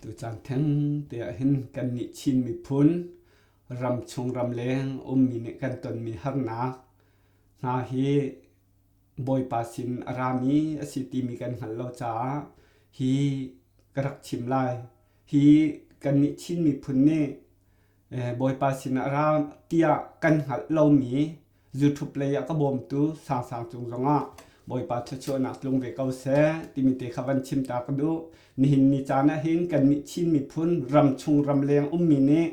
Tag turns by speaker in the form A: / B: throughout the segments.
A: Tucaan theng te ah hin kannih Chin miphun ramchung ramleng ummi nih kan tonmi harnak hna hi Bawipa sin a rami a si timi kan hngalh lo caah hi ka rak chim lai. Hi kannih Chin miphun nih Bawipa sin ah ra tiah kan hngalh lomi YouTube lei ah ka bawmtu Sangsang cung zongah Bawipa thluachuahnak tlung ve ko seh timi te kha van chim ta ka duh. Nihin ni caan ah hin kannih Chin miphun ramchung ramleng ummi nih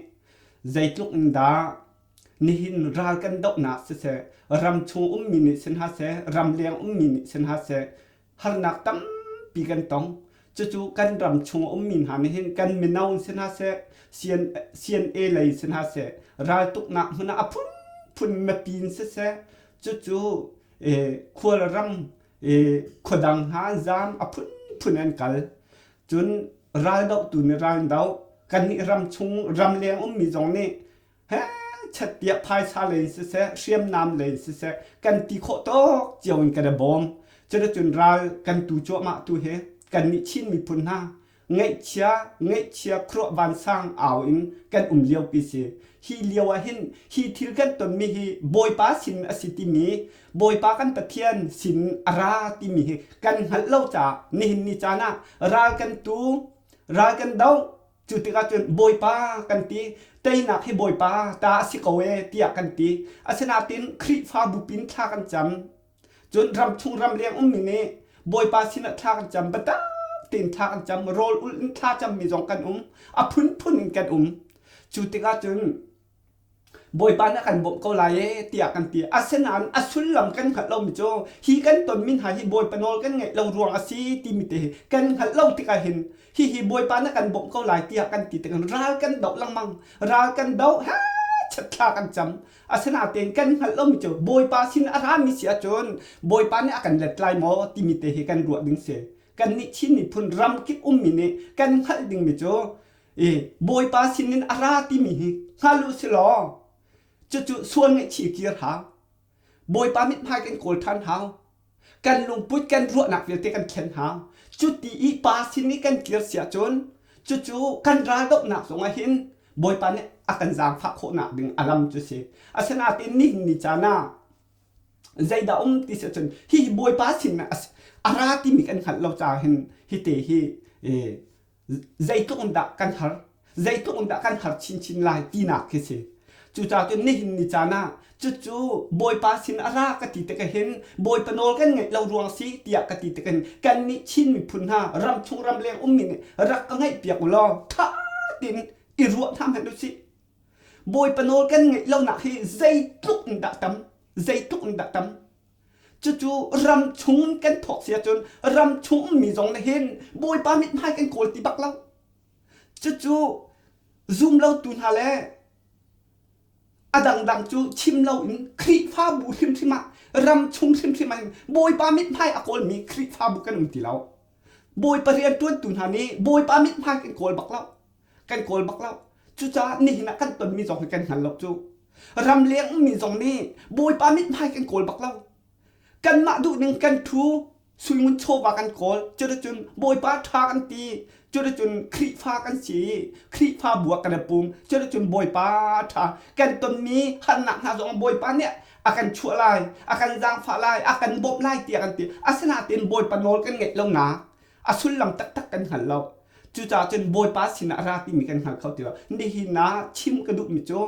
A: zeitluk in dah nihin ral kan dohnak siseh ramchung ummi nih si hna seh ramleng ummi nih si hna seh harnak tampi kan tong. Cucu kan ram chung a ummi hna nih hin kan mino si hna seh, CNA lei si hna seh, raltuknak hmun ah a phunphun mipi in siseh, cucu khualram khuadang hna zaam a phunphun an kal. Cun raldohtu nih ral an doh. Kannih ram chung ramleng ummi zong nih chat tiah phaisa lei in siseh hriamnam lei in siseh kan ti khawh tawk cio in kan i bawm. Cuticun ral kan tu cuahmah tu hi kannih Chin miphun hna ngaihchia ngaihchia khuaruah vansang au in kan um liopi si. Hi lio ah hin hi thil kan tonmi hi Bawipa sin a si timi Bawipa kan Pathian sin a ra timi hi kan hngalh lo caah nihin ni caan ah ral kan tu ral kan doh Cu tikah cun Bawipa kan ti, teinak hi Bawipa ta a si ko ee tiah kan ti. Asinain Khrihfabu pin thla kan cam. Cun ramchung ramleng ummi nih Bawipa sinah thla kan cam, biatak tein thla kan cam, rawl ulh in thla cammi zong kan um, a phunphun in kan um. Cu tikah cun Bawipa nih a kan bawmh ko lai ee tiah kan ti. Asinain a sullam kan hngalh lomi cu hi kan tonmi hna hi Bawipa nawl kan ngaih lo ruang a si timi te hi kan hngalh lo tikah hin hihi Bawipa nih a kan bawmh ko lai tiah kan ti tikah ral kan doh lengmang. Ral kan doh chatthla kan cam. Asinain kan hngalh lomi cu Bawipa sin a rami si ahcun Bawipa nih a kan let lai maw timi te hi kan ruah ding si. Kannih Chin miphun ramkip ummi nih kan hngalh dingmi cu i Bawipa sinin a ra timi hi hngal u si law cucu sual ngaihchih kir hau. Bawipa mithmai kan kawl ṭhan hau. Kan lungput kan ruahnak vialte kan thlen hau. Cuti i pa sin i kan kir si ahcun cucu kan raldohnak zongah hin Bawipa nih a kan zaangfah khawhnak ding a lam cu si. Asinain nihin ni caan ah zeidah um ti si ahcun hihi Bawipa sin a ra timi kan hngalh lo caah hin hi te hi zeitluk in dah kan har zeitluk in dah kan har chinchin lai tinak khi si cucaah cun nihin ni caan ah cucu bawipa sin a ra ka ti tikah hin bawipa nawl kan ngaih lo ruang si tiah ka ti tikah hin kannih Chin miphun hna ramchung ramleng ummi nih rak ka ngaih piak u law tha tein i ruah hna hmanh usih bawipa nawl kan ngaih lonak hi zeitluk in dah tam zeitluk in dah tam Cucu ram chung kan thawk si ahcun ram chung ummi zong nih hin Bawipa mithmai kan kawl ti bak lo. Cucu zum lotu hna le a dangdang cu chim loin Khrihfabu hrimhrim ah ram chung hrimhrim ah hin Bawipa mithmai a kawlmi Khrihfabu kan um ti lo. Bawipa rianṭuantu hna nih Bawipa mithmai kan kawl bak lo. Kan kawl bak lo. Cucaah nihin ah kan tonmi zong hi kan hngal lo cu. Ramleng ummi zong nih Bawipa mithmai kan kawl bak lo. Kanmah duhning kan ṭhu, suingun chawva kan kawl, cuticun Bawipa ṭha kan ti, cuticun Khrihfa kan si, Khrihfabu ah kan i pum, cuticun Bawipa ṭha kan tonmi harnak hna zong Bawipa nih a kan chuah lai, a kan zaangfah lai, a kan bawmh lai tiah kan ti. Asinain Bawipa nawl kan ngaih lonak a sullam taktak kan hngal lo. Cucaah cun Bawipa sinah ra timi kan hngal kho ti lo. Nihin ah chim ka duhmi cu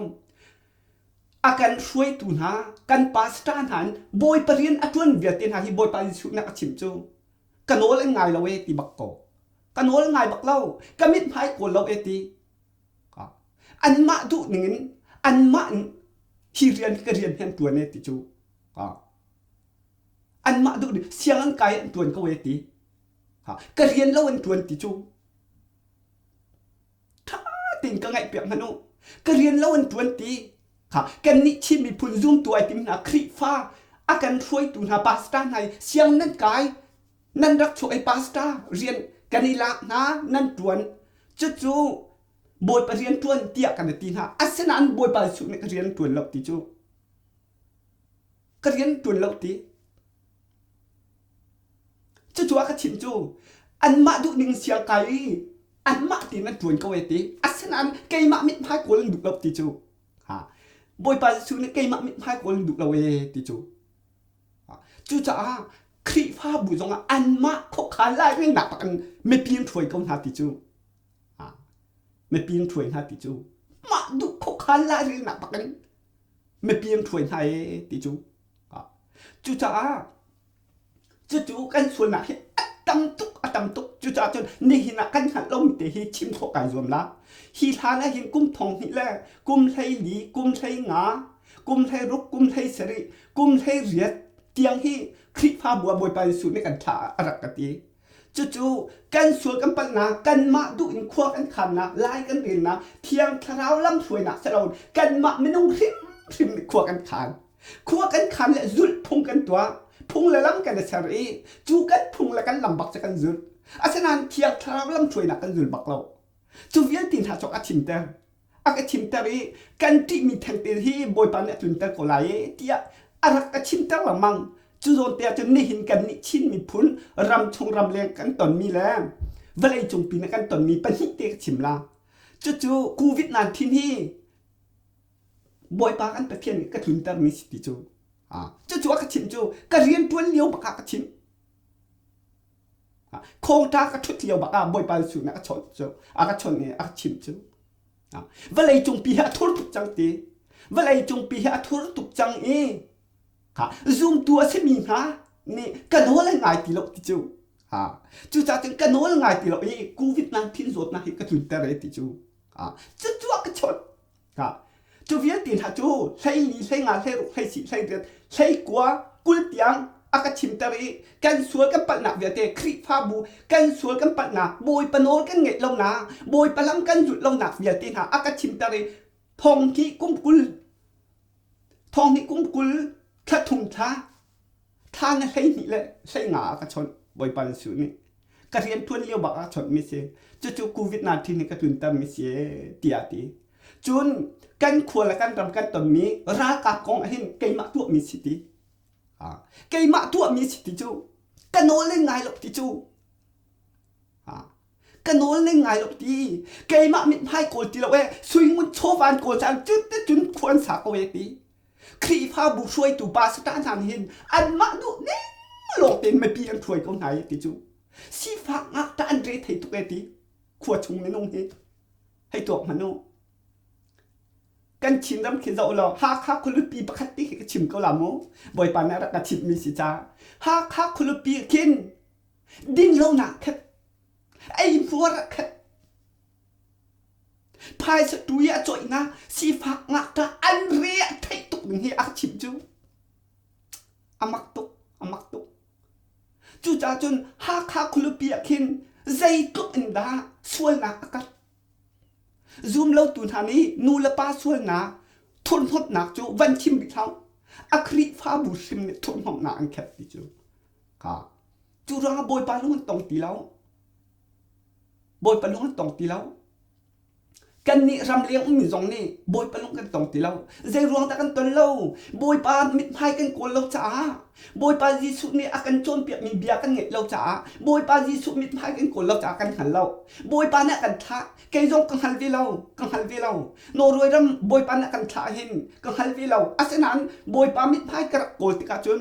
A: a kan hruaitu hna, kan pastor hna in Bawipa rian a ṭuan vialte hna hi Bawipa Jesuh nih a chim cu ka nawl an ngai lo ee ti bak ko. Ka nawl ngai bak lo. Ka mithmai kawl lo ee ti. Anmah duh ning in anmah in hi rian ka rian hi an ṭuan ee ti cu. Anmah duh ning siang an kai an ṭuan ko ee ti. Ka rian lo an ṭuan ti cu ṭha tein ka ngaihpiak hmanh u. Ka rian lo an ṭuan ti. Kha kannih Chin miphun zumtu ai tim hna Khrihfa a kan hruaitu hna pastor hna i siang nan kai nan rak chuak i pastor rian kan i lak hna nan ṭuan cucu Bawipa rian ṭuan tiah kan i ti hna. Asinain Bawipa Jesuh nih ka rian ṭuan lo ti cu ka rian ṭuan lo ti. Cucu a ka chimh cu. Anmah duh ning siang kai i anmah tiin an ṭuan ko e ti. Asinain keimah mithmai kawl an duh lo ti cu. Ha. Bawipa Jesuh nih keimah mithmai kawl an duh lo e ti cu. Cucaah Khrihfabu zongah anmah khuakhan lairelnak bak in mipi an hruai ko hna ti cu. Mipi an hruai hna ti cu. Mah duh khuakhan lairelnak bak in mipi an hruai hna e ti cu. Cucaah Cucu kan sualnak hi a tam tuk a tam tuk. Cucaah cun nihin ah kan hngalh lomi te hi chim khawh kai zuam la. Hi hlan ah hin kum thong hnih le kum 14, kum 15, kum 16, kum 17, kum 18 tiang hi Khrihfabu ah Bawipa Jesuh nih kan thlah a rak ka ti. Cucu kan sual kan palhnak, kanmah duh in khua kan khannak, lai kan relnak, Thiang Thlarau lamhruainak si loin kanmah minung hrimhrim nih khua kan khan. Khua kan khan le zulh phung kan tuah. Phung le lam kan i ser i cu kan phung le kan lam bak cu kan zulh. Asinain Thiang Thlarau lamhruainak kan zul bak lo. Cu vialte hna cu a thimter. A ka thimter i kan ṭihmi thengte hi Bawipa nih a tlunter ko lai i tiah a rak ka chimter lengmang. Cu zawn te ahcun nihin kannih Chin miphun ramchung ramleng kan tonmi le vawleicung pin ah kan tonmi pahnih te ka chim la. Cucu COVID-19 hi Bawipa kan Pathian nih ka tluntermi si ti cu. Cucu a ka chimh cu ka rianṭuan lio bak ah ka chimh. Khawngṭa ka ṭhut lio bak ah Bawipa Jesuh nih a ka chawnh cu, a ka chawnh i a ka chimh cu. Vawlei cungpi hi a thur tuk cang ti. Vawlei cungpi hi a thur tuk cang i zumtu a simi hna nih ka nawl an ngai ti lo ti cu. Cucaah cun ka nawl ngai ti lo i COVID-19 zawtnak hi ka tlunter e ti cu. Cucu a ka chawnh. Cu vialte hna cu 14, 15, 16, 17, 18, 19, 20 tiang a ka chimter i kan sual kan palhnak vialte Khrihfabu kan sual kan palhnak Bawipa nawl kan ngeih lonak Bawipa lam kan zulh lonak vialte hna a ka chimter i thong hnih kum 20 thong hnih kum 20 thla thum thla thla na 12 le 15 a ka chawnh Bawipa Jesuh nih ka rian ṭuan lio bak ah chawnhmi si. Cucu COVID-19 nih ka tluntermi si tiah a ti. Cun kan khua le kan ram kan tonmi ralkap kong ah hin keimah tuahmi si ti. Keimah tuahmi si ti cu ka nawl in ngai lo ti cu. Ka nawl ning ngai lo ti. Keimah mithmai kawl ti lo e suingun chawvan kawl caan cun cun khua an sa ko e ti. Khrihfabu hruaitu pastor hna nih hin anmah duh ning lawng tein mipi an hruai ko hna i ti cu sifak ngakṭah an re thei tuk e ti khua chung minung hi hei tuak hmanh u kan Chinram khi zoh law Hakha khualipi pakhat ti khi ka chim ko la mu Bawipa nih a rak ka chimhmi si ca Hakha khualipi khin din lonak khat ei hmuar khat Phaisa tu i a cawihnak sifak ngakṭah an re a theih tuk ning hi a ka chimh cu. A mak tuk, a mak tuk. Cucaah cun Hakha khualipi ah khin zeitluk in dah sualnak a karh. Zumlotu hna nih nu le pa sualnak, thurhnawmhnak cu van chim rih hlah. A Khrihfabu hrim nih thurhnawmhnak an khet ti cu. Ka. Cu ruangah Bawipa lung an tong ti lo. Bawipa lung an tong ti lo. Kannih ramleng ummi zong nih Bawipa lung kan tong ti lo. Zei ruang dah kan ton lo? Bawipa mithmai kan kawl lo caah, Bawipa Jesuh nih a kan cawnpiakmi bia kan ngeih lo caah, Bawipa Jesuh mithmai kan kawl lo caah kan hngal lo. Bawipa nih a kan thlah. Kei zong ka hngal ve lo. Ka hngal ve lo. Norway ram Bawipa nih a kan thlah hin ka hngal ve lo. Asinain Bawipa mithmai ka rak kawl tikah cun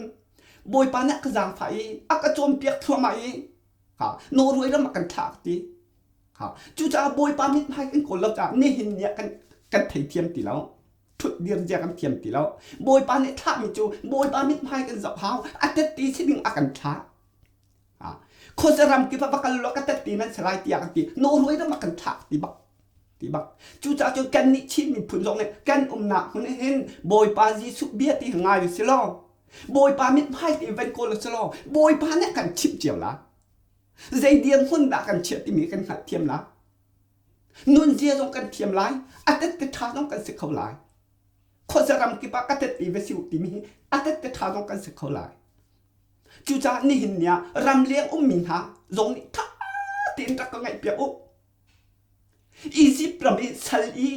A: Bawipa nih a ka zaangfah i a ka cawnpiak thluahmah i Norway ram ah kan thlah ti. Cucaah Bawipa mithmai kan kawl lo caah nihin ni ah kan kan theithiam ti lo. Thut dir zia kan thiam ti lo. Bawipa nih thlahmi cu Bawipa mithmai kan zoh hau. A tette si ding a kan thlah. Khuaza ram kip ah va kal law ka tette nan si lai tiah kan ti. Norway ram ah kan thlah ti bak. Ti bak. Cucaah cun kannih Chin miphun zong nih kan umnak hmun hin Bawipa Jesuh bia ti ngai u si law Bawipa mithmai te van kawl u si law Bawipa nih kan chimh cio la. Zei dirhmun dah kan chiah timi kan hngalhthiam la. Nunzia zong kan thiam lai, a tette ṭha zong kan si kho lai. Khuaza ram kip ah ka tette va si u timi hi a tette ṭha zong kan si kho lai. Cucaah nihin ni ah ramleng ummi hna zong nih ṭha tein rak ka ngaihpiak u. Izipt ram i sal i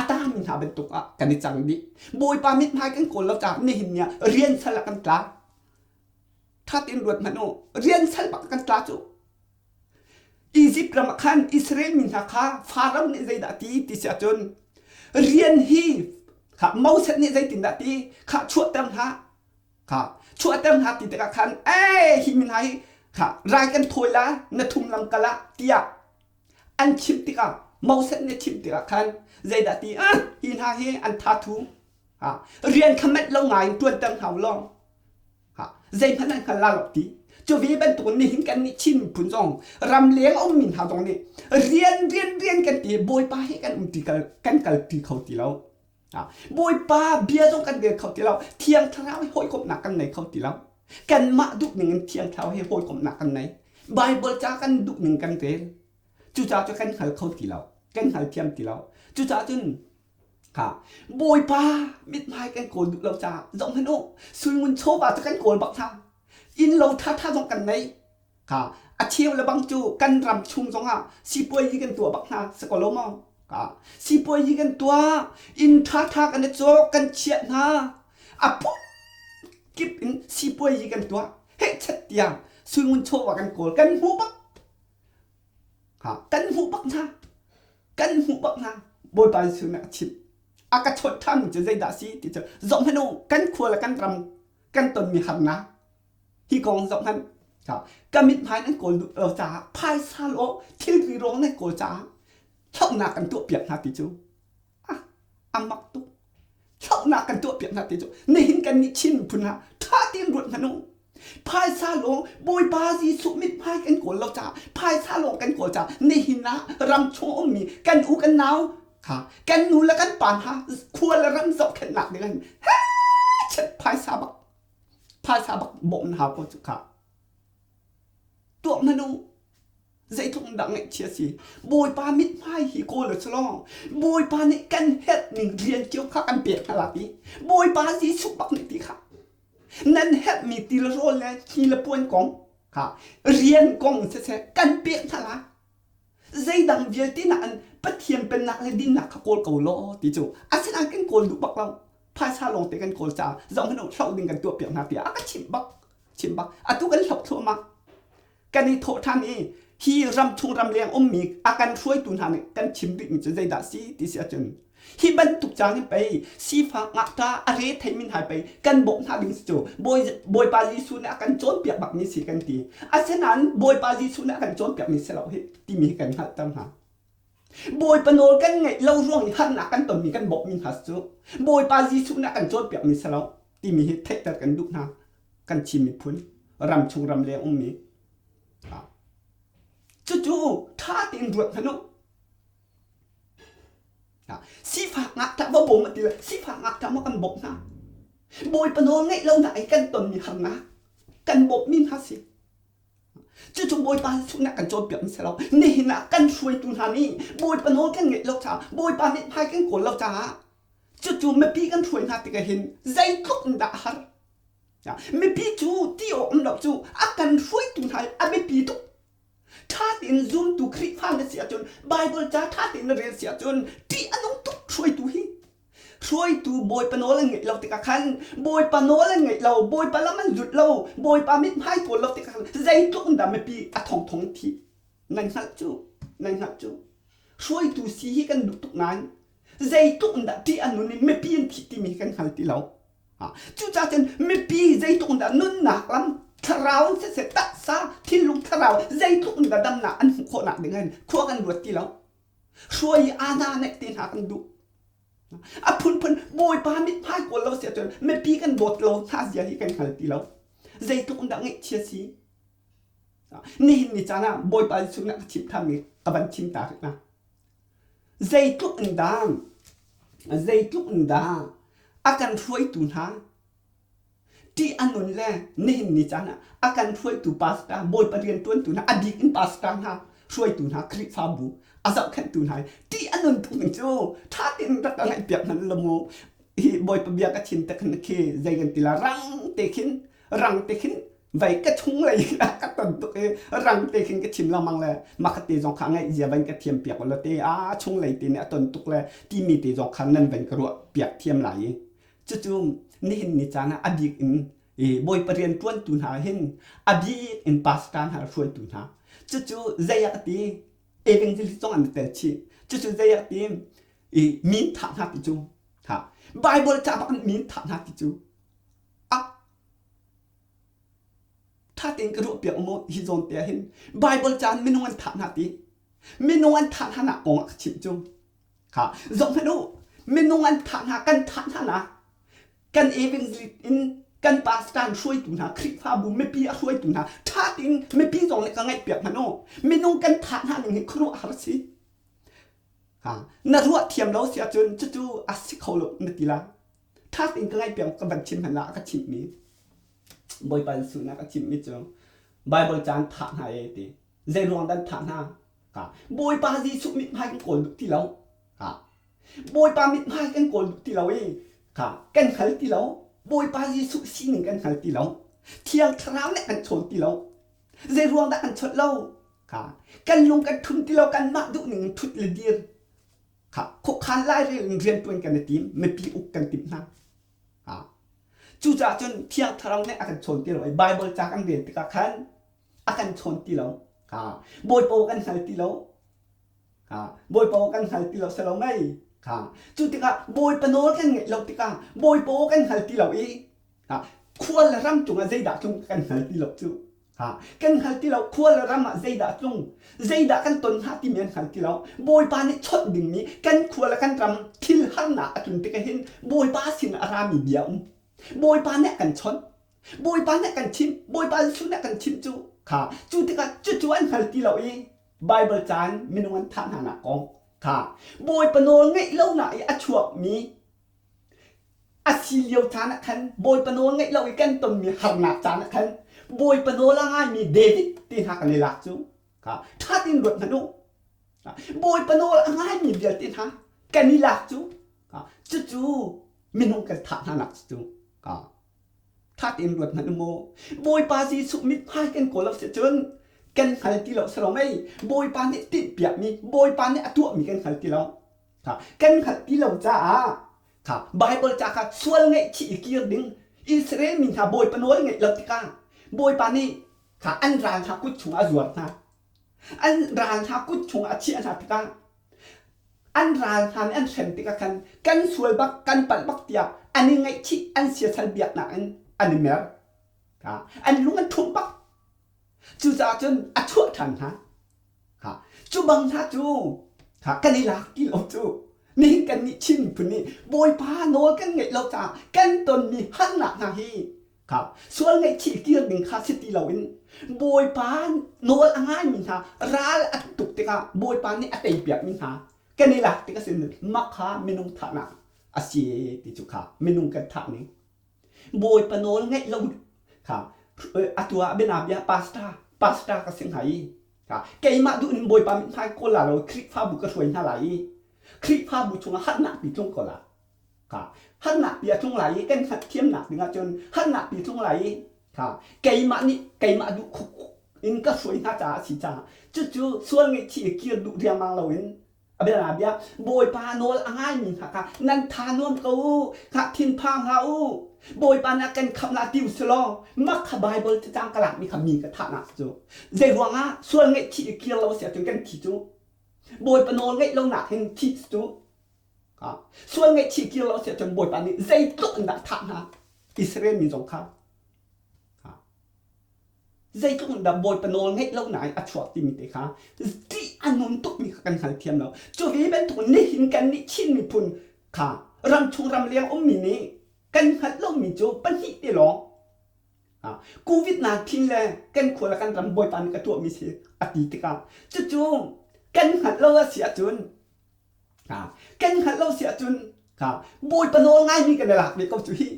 A: a tangmi hna bantuk ah kan i cang dih. Bawipa mithmai kan kawl lo caah nihin ni ah rian sal ah kan tla. Ṭha tein ruat hmanh u. Rian sal bak kan tla cu. Izipt ram ah khan Israel mi hna kha Faro nih zeidah a ti ti si ahcun rian hi kha Moses nih zeitindah ti kha chuahter hna kha chuahter hna ti tikah khan ei hi mi hna hi kha rai kan thawi la na thum lam kal ah tiah an chimh tikah Moses nih a chimh tikah khan zeidah ti ah hi hna hi an tha thu rian kha manh lo ngai in ṭuanter hna u law zeihmanh an hngal la lo ti. Cu ve bantuk in nihin kan nih Chin miphun zong ramleng a ummi hna zong nih rian rian rian kan ti Bawipa he kan um ti kan kal ti kho ti lo. Bawipa bia zong kan rel kho ti lo. Thiang Thlarau he hawikomhnak kan nei kho ti lo. Kanmah duh ning in Thiang Thlarau he hawikomhnak kan nei. Bible ca kan duh ning kan rel. Cucaah cu kan hngal kho ti lo. Kan hngalthiam ti lo. Cucaah cun Kha Bawipa mithmai kan kawl duh lo caah zohhmanh u suingun chawva cu kan kawl bak hna. Inn lo ṭhaṭha zong kan ngei. Kha a cheu le bang cu kan ram chung zongah sipuazi kan tuah bak hna si ko lo maw? Kha sipuazi kan tuah inn ṭhaṭha kan i cawk kan chiah hna. A phun kip in sipuazi kan tuah. Hehchet tiang suingun chawva kan kawl kan hmuh bak. Ha kan hmuh bak hna. Kan hmuh bak hna. Bawipa Jesuh nih a chimh. A ka chawnh ṭhanmi cu zeidah a si ti cu zohhmanh u kan khua le kan ram kan tonmi harnak hi kong zohhmanh. Ka mithmai nan kawl duh lo caah phaisa law thilri ruang nan kawl caah thlauhnak kan tuahpiak hna ti cu ah a mak tuk. Thlauhnak kan tuahpiak hna ti cu nihin kan nih Chin miphun ah ṭha tein ruat hmanh u. Phaisa lawng Bawipa Jesuh mithmai kan kawl lo caah phaisa lawng kan kawl caah nihin ah ram chung ummi kan u kan nau kha kan nu le kan pa hna khua le ram zohkhenhnak ding hin chet phaisa bak phaisa bak bawmh na hau ko cu kha tuah hmanh u zeitluk in dah ngaihchia si Bawipa mithmai hi kawl u law Bawipa nih kan herh ning rian cio kha kan pek hna la ti Bawipa Jesuh bak nih ti kha nan herhmi ti le rawl le thli le puan kong kha rian kong siseh kan pek hna la zeidang vialte nak in Pathian pennak le dinnak kha kawl ko law ti cu asinain kan kawl duh bak lo phaisa lawng te kan kawl caah zohhmanh u hloh ding kan tuah piak hna tiah a ka chimh bak chimh bak atu kan hloh thluahmah kan i thawh ṭhan i hi ramchung ramleng ummi a kan hruaitu hna nih kan chim rihmi cu zeidah si ti si ahcun hi bantuk caan in pei sifak ngakṭa a re theimi hna pei kan bawmh hna ding si cu Bawipa Jesuh nih a kan cawnpiak bakmi si kan ti asinain Bawipa Jesuh nih a kan cawnpiakmi si lo hi timi hi kan hngalhter hna Bawipa nawl kan ngaih lo ruang i harnak kan tonmi kan bawmhmi hna cu Bawipa Jesuh nih a kan cawnpiakmi si lo timi hi theihter kan duh hna kan Chin miphun ramchung ramleng ummi cucu ṭha tein ruat hmanh u sifak ngakṭah va bawm ti le sifak ngakṭah maw kan bawmh hna Bawipa nawl ngeih lo nak i kan tonmi harnak kan bawmhmi hna si cucu Bawipa chungah kan cawnpiak mi si lo nihin ah kan hruaitu hna nih Bawipa nawl kan ngeih lo caah Bawipa mithmai kan kawl lo caah cucu mipi kan hruai hna tikah hin zeitluk in dah a har Mipi cu ti awk um lo cu a kan hruaitu hna a biapi tuk. Ṭha tein zumtu Khrihfa na si ahcun Bible ca ṭha tein na rel si ahcun ṭih a nung tuk hruaitu hi. Hruaitu Bawipa nawl an ngeih lo tikah khan Bawipa nawl an ngeih lo, Bawipa lam an zulh lo, Bawipa mithmai kawl lo tikah khan zeitluk in dah mipi a thongthong thi. Nan hngalh cu, nan hngalh cu. Hruaitu si hi kan duh tuk nain zeitluk in dah ṭih a nun in mipi an thih timi hi kan hngal ti lo. Cucaah cun mipi zeitluk in dah nunnak lam thlarau siseh taksa thinlung thlarau zeitluk in dah damnak an hmuh khawhnak ding hin khua kan ruat ti lo. Hruai i ana neih te hna kan duh. A phunphun Bawipa mithmai kawl lo si ahcun mipi kan dawt lo hna zia hi kan hngal ti lo. Zeitluk in dah ngaihchia si. Nihin ni caan ah Bawipa Jesuh nih a ka chimh thanmi ka van chim ta rih na. Zeitluk in dah zeitluk in dah a kan hruaitu hna ṭih a nun le nihin ni caan ah a kan hruaitu pastor Bawipa rianṭuantu hna a bik in pastor hna hruaitu hna Khrihfabu a zohkhenhtu hna hi ṭih a nun tuk ning cu ṭha tein rak ka ngaihpiak hmanh law mu hi Bawipa bia ka chim te khan khi zei kan ti la rang te khin rang te khin vei ka chung lei ah ka ton tuk i rang te khin ka chim lengmang le makhat te zong kha ngaih zia van ka thiam piak lo te a chung lei te nih a ton tuk le timi te zong kha nan van ka ruah piak thiam lai i cucu nihin ni caan ah a bik in i bawipa rian ṭuantu hna hin a bik in pastor hna hruaitu hna. Cucu zei ah ka ti? Evangelist zong an tel chih. Cucu zei ah ti? I min thah hna ti cu. Ha. Bible ca bak in min thah hna ti cu. Ah Tha tein ka ruah piak mu hi zawn te ah hin Bible ca in minung an thah hna ti. Minung an thah hna nak kong ah ka chimh cu. Kha zoh hmanh u. Minung an thah hna kan thah hna nak kan evangelist in kan pastor in hruaitu hna Khrihfabu mipi a hruaitu hna tha tein mipi zong nih ka ngaih piak hmanh u. Minung kan thah hna ning hi khuaruahhar a si. Ha na ruah thiam lo si ahcun cucu a si kho lo na ti lai. Tha tein ka ngaih piak ka van chim hmanh ah a ka chimhmi. Bawipa Jesuh nih a ka chimhmi cu Baibal ca an thah hna ee ti. Zei ruang dah an thah hna? Ha. Bawipa Jesuh mithmai kan kawl duh ti lo. Ha. Bawipa mithmai kan kawl duh ti lo i ha. Kan hngal ti lo. Bawipa Jesuh sining kan hngal ti lo. Thiang Thlarau nih kan chawn ti lo. Zei ruang dah kan chawnh lo? Ha. Kan lung kan thum ti lo, kanmah duh ning in thut le dir. Kha khuakhan lairel in riantuan kan i tim, mipi uk kan timh hna. Cucaah cun Thiang Thlarau nih a kan chawn ti lo i Baibal ca kan rel tikah khan a kan chawn ti lo. Bawipa kan hngal ti lo. Bawipa kan hngal ti lo si lo mei. Cu tikah Bawipa nawl kan ngeih lo tikah Bawipa kan hngal ti lo i khua le ram cungah zeidah tlung kan hngal ti lo cu. Kan hngal ti lo khua le ram ah zeidah tlung zeidah kan ton hna timi an hngal ti lo Bawipa nih chawnh dingmi kan khua le kan ram thil harnak a tlun tikah hin Bawipa sin a rami bia um Bawipa nih a kan chawnh Bawipa nih a kan chimh Bawipa Jesuh nih a kan chimh cu kha cu tikah cucu an hngal ti lo i Baibal caan minung an thah hna nak kong kha Bawipa nawl ngeih lonak i a chuakmi A si lio caan ah khan Bawipa nawl ngaih lo i kan tonmi harnak caan ah khan Bawipa nawl a ngaimi David ti hna kan i lak cu kha ṭha tein ruat hmanh u. Bawipa nawl a ngaimi vialte hna kan i lak cu cucu minung kan thah hna nak cu ṭha tein ruat hmanh u mu. Bawipa Jesuh mithmai kan kawl lo si cun kan hngal ti lo si lo mei Bawipa nih tinhpiakmi Bawipa nih a tuahmi kan hngal ti lo. Kan hngalh ti lo caah kha Baibal ca kha sual ngaihchih i kir ding Israel mi hna Bawipa nawl ngaih lo tikah Bawipa nih kha an ral hna kut chungah a zuar hna. An ral hna kut chungah a chiah hna tikah an ral hna nih an hrem tikah khan kan sual bak kan palh bak tiah an i ngaihchih an siasal biaknak in an i mer. An lung an ṭhumh bak. Cucaah cun a chuah ṭhan hna. Cu bang hna cu kan i lak ti lo cu. Nihin kan nih Chin miphun nih Bawipa nawl kan ngeih lo caah kan tonmi harnak hna hi sual ngaihchih kir ding kha si ti loin Bawipa nawl a ngaimi hna ral an tuk tikah Bawipa nih a teipiakmi hna kan i lak tik a si mah kha minung thahnak a si ti cu kha minung kan thah ning Bawipa nawl ngeih lo kha atu ah bianabia pastor pastor ka si hnga i keimah duh in Bawipa mithmai kawl la lo Khrihfabu ka hruai hna lai i Khrihfabu chungah harnak pi tlung ko la kha harnak pi a tlung lai i kan hngalhthiamnak ding ahcun harnak pi tlung lai i kha keimah nih keimah duh in ka hruai hna caah a si caah cucu sual ngaihchih i kir duh riangmang loin A bianabia Bawipa nawl a ngaimi hna kha nan tha nuam ko u, hngah thinphang hlah u. Bawipa nih a kan khamh la ti u si law mah kha Baibal cacang ka lakmi kha mi ka thahnak cu zei ruangah sual ngaihchih i kir lo a si ahcun kan thi cu Bawipa nawl ngaih lonak hin thih cu sual ngaihchih kir lo a si ahcun Bawipa nih zeitluk in dah thah hna Israel mi zong kha Zeitluk in dah Bawipa nawl ngeih lo nain a chuak timi te kha ṭih a nun tukmi kha kan hngalthiam lo. Cu ve bantuk nihin kan nih Chin miphun kha ramchung ramleng ummi nih kan hngalh lomi cu pahnih te lawng COVID-19 le kan khua le kan ram Bawipa nih ka tuahmi si a ti tikah cucu kan hngalh lo a si ahcun kan hngalh lo si ahcun Bawipa nawl ngaimi kan i lak ve ko cu hi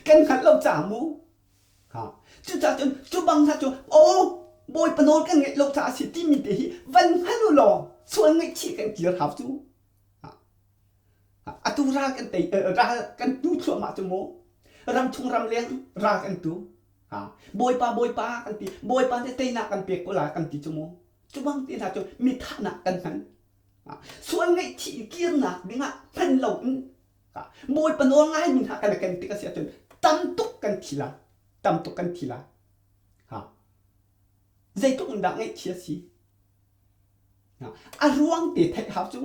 A: kan hngalh lo caah mu Cucaah cun cu bang hna cu aw Bawipa nawl kan ngeih lo caah a si timi te hi van hngal u law sual ngaihchih kan kir hau cu. Atu ral kan tei ral kan tu thluahmah cu mu. Ramchung ramleng ral kan tu. Bawipa Bawipa kan ti Bawipa nih teinak kan pek ko lai kan ti cu mu. Cu bang te hna cu mi thahnak kan hman. Sual ngaihchih kirnak dingah hman lo in Bawipa nawl ngaimi hna kan i ken tik a si ahcun tam tuk kan thi lai. Tam tuk kan thi lai. Ha. Zeitluk in dah ngaihchia si? A ruang te theih hau cu.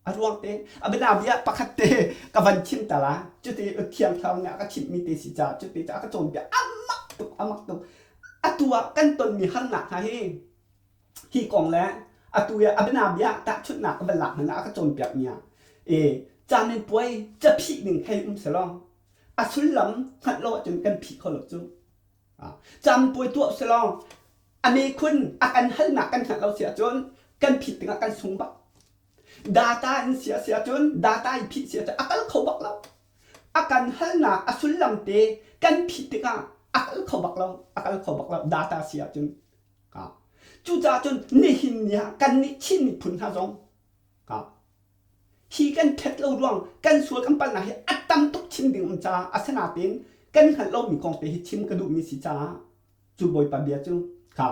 A: A ruang te. A bianabia pakhat te ka van chim ta la. Cuti Thiang Thlarau nih a ka chimhmi te si caah cuti a ka cawnpiak. A mak tuk, a mak tuk. Atu ah kan tonmi harnak hna hi hi kong le atu i a bianabia tahchunhnak ka van lak hmanh ah a ka cawnpiakmi ah e caminpuai caphih ning hei um selaw a sullam hngalh lo ahcun kan phih kho lo cu. Caminpuai tuah selaw a mekhun a kan halnak kan hngalh lo si ahcun kan phit tikah kan sung bak. Data in si a si ahcun data i phih si ahcun a kal kho bak lo. A kan halnak a sullam te kan phih tikah a kal kho bak lo, a kal kho bak lo data si ahcun. Cucaah cun nihin ni ah kannih Chin miphun hna zong hi kan ṭhet lo ruang kan sual kan palhnak hi a tam tuk chim ding um caah asinain kan hngalh lomi kong te hi chim ka duhmi si caah cu Bawipa bia cu kha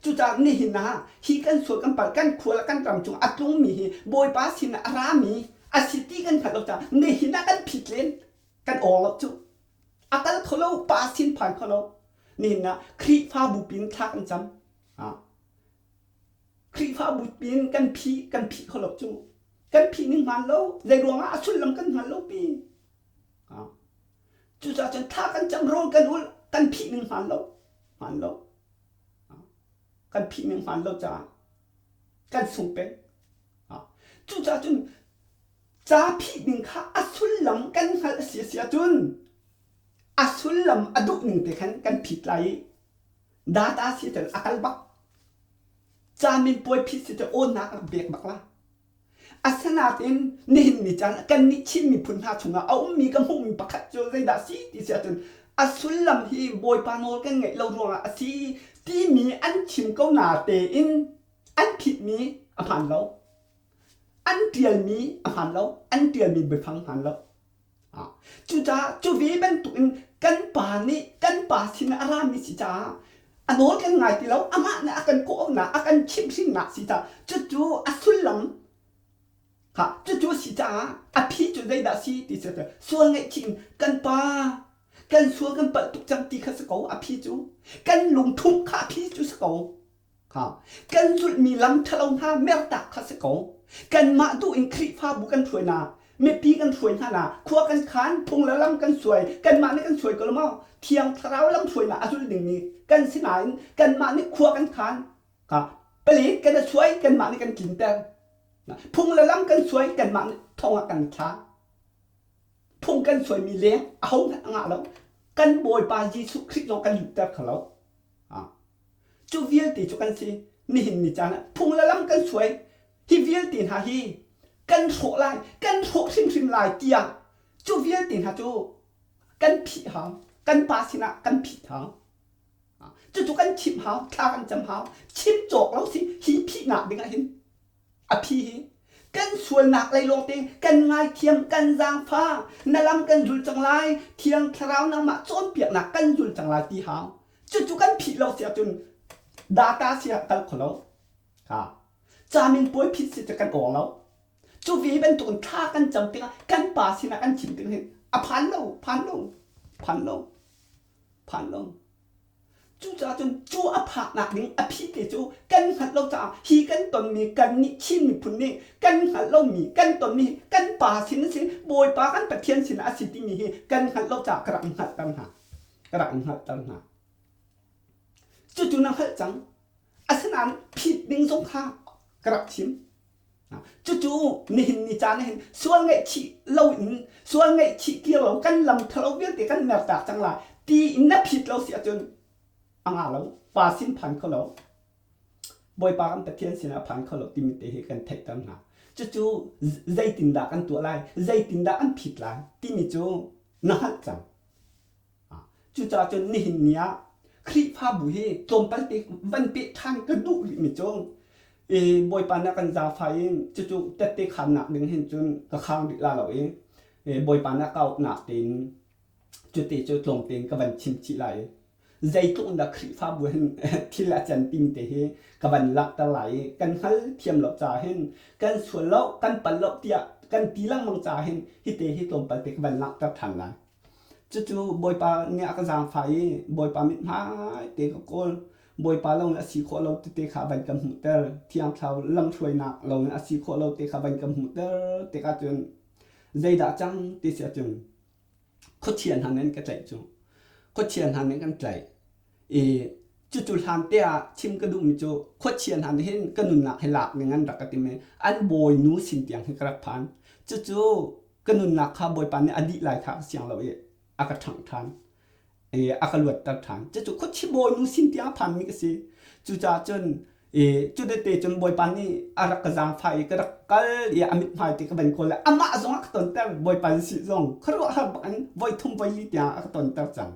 A: cucaah nihin ah hi kan sual kan palh kan khua le kan ram cung a tlungmi hi Bawipa sin ah a rami a si ti kan hngalh lo caah nihin ah kan phit len kan awng lo cu a kal kho lo pa sin phan kho lo nihin ah Khrihfabu pin thla kan cam Khrihfabu pin kan phih kan phih kho lo cu kan phih ning hmaan lo zei ruangah a sullam kan hngal lo pi cucaah cun thla kan cam rawl kan ul kan phih ning hmaan lo hmaan lo kan phih ning hmaan lo caah kan sung peng cucaah cun ca phih ding kha a sullam kan hngalh a si a si ahcun a sullam a duh ning te khan kan phit lai i data si cun a kal bak caminpuai phit si cun awnnak rak bek bak la asinain nihin ni caan kannih Chin miphun hna chungah a ummi ka hmuhmi pakhat cu zeidah si ti si ahcun a sullam hi Bawipa nawl kan ngaih lo ruangah a si timi an chim ko na tein an phitmi a hmaan lo an ṭialmi a hmaan lo an ṭialmi biafang hmaan lo Cucaah cu ve bantukin kan pa nih kan pa sin a rami si caah a nawl kan ngai ti lo amah nih a kan kawhnak a kan chimhhrinnak si caah cucu a sullam kha cucu a si caah a phi cu zeidah si ti si sual ngaihchih in kan pa kan sual kan palh tuk cang ti kha si ko a phi cu kan lungthumh kha a phi cu si ko Kan zulhmi lam ṭhalo hna mertak kha si ko. Kanmah duh in Khrihfabu kan hruai hna, mipi kan hruai hna na, khua kan khan, phung le lam kan suai, kanmah nih kan suai ko lo maw? Thiang Thlarau lam hruainak a zul dingmi kan si nain kanmah nih khua kan khan. Palik kan i suai, kanmah nih kan tlinter. Phung le lam kan suai, kanmah nih thong ah kan thla. Phung kan suaimi leng ahohmanh a ngah lo. Kan Bawipa Jesuh Khrih zong kan lutter kho lo. Cu vialte cu kan si. Nihin ni caan ah phung le lam kan suai. Hi vialte hna hi kan hrawh lai, kan hrawh hrimhrim lai tiah cu vialte hna cu kan phih hau. Kan pa sinah kan phih hau. Cucu kan chimh hau, thla kan cam hau. Chim cawk lo si hi phihnak ding ah hin A phi hi kan sualnak lei lawngte kan ngaithiam kan zaangfah na lam kan zul cang lai thiang thlarau nangmah cawnpiaknak kan zul cang lai ti hau cucu kan phih lo si ahcun data si ah kal kho lo ha camin puai phit si cu kan awng lo cu ve bantukin thla kan cam tikah kan pa sinah kan chim tik hin a phan lo phan lo phan lo phan lo Cucaah cun cu a phaknak ding a phi te cu kan hngalh lo caah hi kan tonmi kannih Chin miphun nih kan hngalh lomi kan tonmi kan pa sin a si Bawipa kan Pathian sin a si timi hi kan hngalh lo caah ka rak in hngalhter hna. Ka rak in hngalhter hna. Cucu na hngalh cang. Asinain phit ding zong kha ka rak chim. Cucu nihin ni caan ah hin sual ngaihchih lo in sual ngaihchih kir lo kan lam thalo vialte kan mertak cang lai ti in na phit lo si ahcun a nga lo pa sin phan kho lo Bawipa kan Pathian sinah phan kho lo timi te hi kan theihter hna cucu zeitindah kan tuah lai zeitindah an phit lai timi cu na hngalh cang Cucaah cun nihin ni ah Khrihfabu hi tlawmpal te van peh ṭhan ka duh rihmi cu Bawipa nih a kan zaangfah i cucu tette khaannak ding hin cun ka khang rih la lo i Bawipa nih a ka auhnak tein cuti cu tlawmte in ka van chim chih lai i zeitluk in dah Khrihfabu hin thil a can timi te hi ka van langhter lai i kan hngal thiam lo caah hin kan sual lo kan pal lo tiah kan ti lengmang caah hin hite hi tlawmpal te ka van langhter ṭhan lai. Cucu Bawipa nih a ka zaangfah i Bawipa mithmai te ka kawl. Bawipa lo in a si khawh lo tete kha van kan hmuhter. Thiang Thlarau lamhruainak lo in a si khawh lo te kha van kan hmuhter tikah cun zeidah cang ti si ahcun khuachia hna nih an ka tlaih cu. Khuachia hna nih kan tlaih. I cucu hlan te ah chim ka duhmi cu khuachia hna nih hin ka nunnak hi lak ning an rak ka tim i an bawinu sin tiang hi ka rak phan. Cucu ka nunnak kha Bawipa nih a dih lai kha ka siang lo i a ka ṭhangh ṭhan. I a ka luatter ṭhan. Cucu khuachi bawinu sin tiang a phanmi ka si. Cucaah cun i cutete cun Bawipa nih a rak ka zaangfah i ka rak kal i a mithmai te ka van kawl i amah zong a ka tonter. Bawipa Jesuh zong khuaruahhar bak in voi thum voi li tiang a ka tonter cang.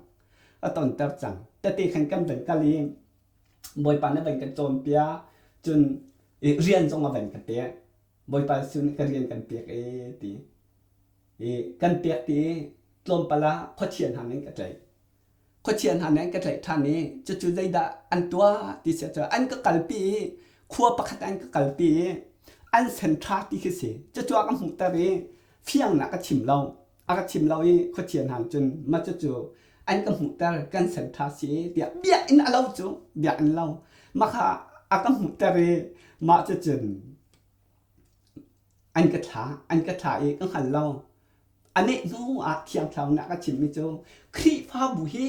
A: A tonter cang. Tete khan kan van kal i Bawipa nih a van kan cawnpiak. Cun i rian zong a van ka pek. Bawipa Jesuh nih ka rian kan pek e ti. I kan pek ti tlawmpal ah khuachia hna nih an ka tlaih. Khuachia hna nih an ka tlaih ṭhan i cucu zeidah an tuah ti si ahcun an ka kalpi i khua pakhat ah an ka kalpi i an sen ṭha ti khi si. Cucu a ka hmuhter i fiangnak ka chim lo. A ka chim lo i khuachia hna nih cun mah cucu an ka hmuhter kan sen ṭha si tiah biakinn a lo cu biakinn lo. Mah kha a ka hmuhter i mah cucun an ka thlah an ka thlah i ka hngal lo. A neh hnu ah Thiang Thlarau nih a ka chimmi cu Khrihfabu hi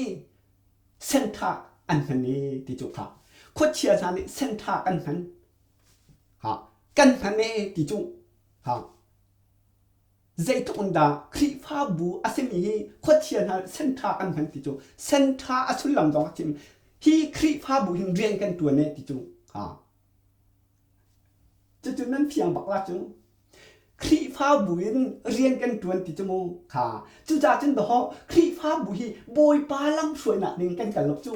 A: senṭha an hman i ti cu kha khuachia hna nih senṭha kan hman ha kan hman e ti cu ha zeitluk in dah Khrihfabu a simi hi khuachia hna nih senṭha kan hman ti cu senṭha a sullam zong a chim hi Khrihfabu hin rian kan ṭuan e ti cu ha Cucu nan fiang bak la cu. Khrihfabu in rian kan ṭuan ti cu mu kha. Cucaah cun dawh Khrihfabu hi Bawipa lamhruainak ding kan kal lo cu.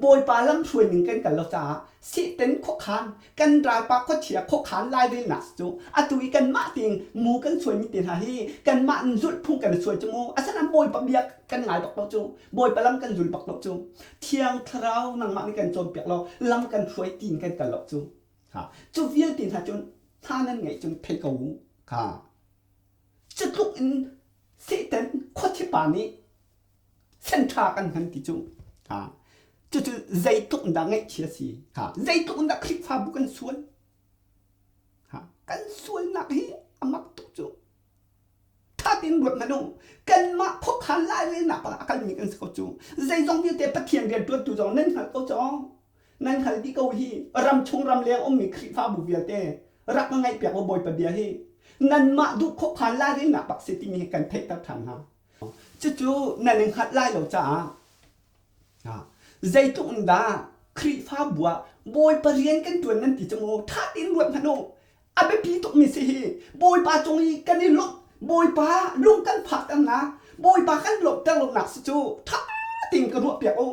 A: Bawipa lamhruai ning kan kal lo caah Satan khuakhan kan ralpa khuachia khuakhan lairelnak cu atu i kanmah ting mu kan suaimi te hna hi kanmah in zulhphung kan i suai cu mu. Asinain Bawipa bia kan ngai bak lo cu. Bawipa lam kan zul bak lo cu. Thiang Thlarau nangmah nih kan cawnpiak lo lam kan hruai tiin kan kal lo cu. Ha, cu vialte hna cun hna nan ngeih cun thei ko u. Kha. Cu tluk in Satan khuachipa nih senṭha kan hman ti cu. Ha. Cucu zeitluk in dah ngaihchia si. Ha. Zeitluk in dah Khrihfabu kan sual. Ha. Kan sualnak hi a mak tuk cu. Ṭha tein ruat hmanh u. Kanmah khuakhan lairelnak ah a kalmi kan si ko cu. Zeizong vialte Pathian rianṭuantu zong nan hngalh ko cu. Nan hngal dih ko hi. Ramchung ramleng ummi Khrihfabu vialte rak ka ngaihpiak u Bawipa bia hi. Nanmah duh khuakhan lairelnak bak si timi hi kan theihter ṭhan hna. Cucu nan i hngalh lai lo caah Zeitluk in dah Khrihfabu ah Bawipa rian kan ṭuan nan ti cu mu ṭha tein ruat hmanh u. A biapi tukmi si hi. Bawipa cung i kan i lawmh, Bawipa lung kan phakter na, Bawipa kan lawmhter lonak si cu ṭha tein ka ruahpiak u.